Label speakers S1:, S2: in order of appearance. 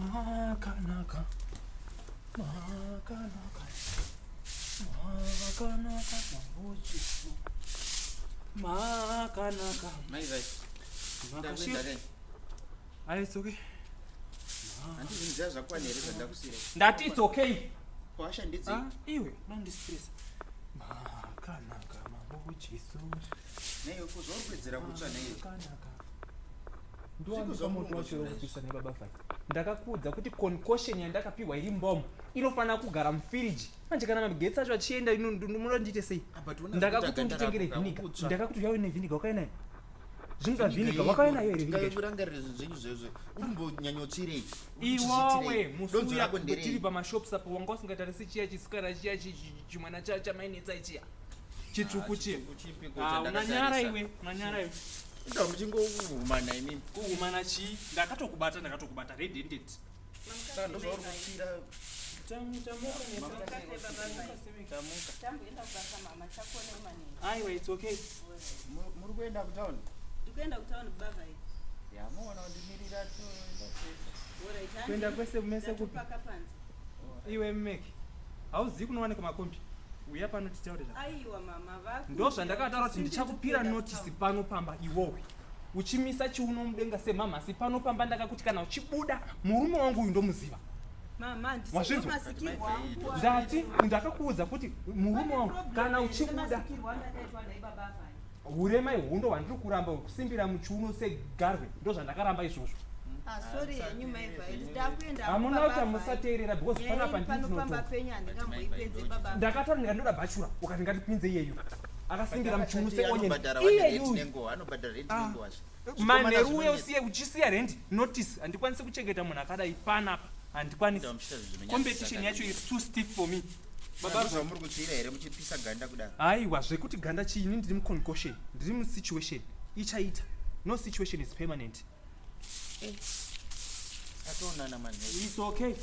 S1: Makanaka. Makanaka. Makanaka mabochiso. Makanaka.
S2: Mai vai.
S1: Makashira. Ayi, it's okay.
S2: Handizvinziva zvakwana here zvandakusira?
S1: Ndati it's okay.
S2: Kwashandidzi.
S1: Ah, iwe, unondistressa. Makanaka mabochiso.
S2: Nei kuzori kuwedzera kutsva nei?
S1: Makanaka. Ndowanika moto wacho wekupisa nebaba vai. Ndakakuudza kuti concoction yandakapiwa iri mbomo inofanira kugara mufiriji. Manje kana magetsi acho achienda munoda ndiite sei? Ndakakuti unditengere vinegar. Ndakakuti uyauye nevinegar wakauya nayo. Zvinoda vinegar wakauya nayo here vinegar?
S2: Tingarangarira zvinhu zvenyu zvezvo. Uri kumbonyanyotsvirei?
S1: Iwowe musi uya tiri pamashops apo wanga usingatarisi chiya chisikana chiya chimwana chamainetsa chiya. Chitsvuku chiya. Ah, unanyara iwe, unanyara iwe.
S2: Inga muchingohumana imimi.
S1: Kuhumana chii? Ndakatokubata, ndakatokubata red handed.
S2: Saka ndozvauri kutsvira.
S3: Tamboenda kubasa mama, chakuonai manheru.
S1: Aiwa, it's okay.
S2: Muri kuenda kutown?
S3: Ndikuenda kutown baba iyi.
S2: Ya, muona kundimirira toenda tese.
S1: Kuenda kwese mese kupi?
S3: Paka panze.
S1: Iwe Meki, hauzivi kunowanikwa makombi. Uya pano titaure zvakanaka.
S3: Aiwa mama vaku.
S1: Ndozvandakataura kuti ndichakupira notisi pano pamba iwowe. Uchimisa chiuno mudenga semhamhasi pano pamba ndakakuti kana uchibuda murume wangu uyu ndomuziva.
S3: Mama
S1: Wazvinzwa?
S3: ndisimasikirwa angu.
S1: Ndati ndakakuudza kuti murume wangu kana uchibuda
S3: Masikirwa andakaitwa naye baba avai.
S1: Hurema ihundo hwandiri kuramba kusimbira muchiuno segarwe ndozvandakaramba izvozvo.
S3: Ah, sorry henyu mai Vhai. Ndakuenda.
S1: Hamuna kuti musateerera because panapa ndini
S3: pano pamba
S1: ndinotonga.
S3: penyu handingamboipedze baba. Vhai.
S1: Ndakataura ndikati ndoda bhachura ukati ngatipinze iyeyu. Akasimbira muchiuno seonyeni.
S2: Anobhadhara wani rent
S1: Iyeyu.
S2: nenguva, anobhadhara rent nenguva.
S1: Manheru uye usiye uchisiya rent notice handikwanisi kuchengeta munhu akadai panapa handikwanisi. Competition yacho is too stiff for me.
S2: Baba zvamuri kutsvira here muchipisa ganda kudaro?
S1: Aiwa zvekuti ganda chii ini ndiri muconcoction ndiri musituation ichaita no situation is permanent.
S2: Atoonana manheru.
S1: It's okay.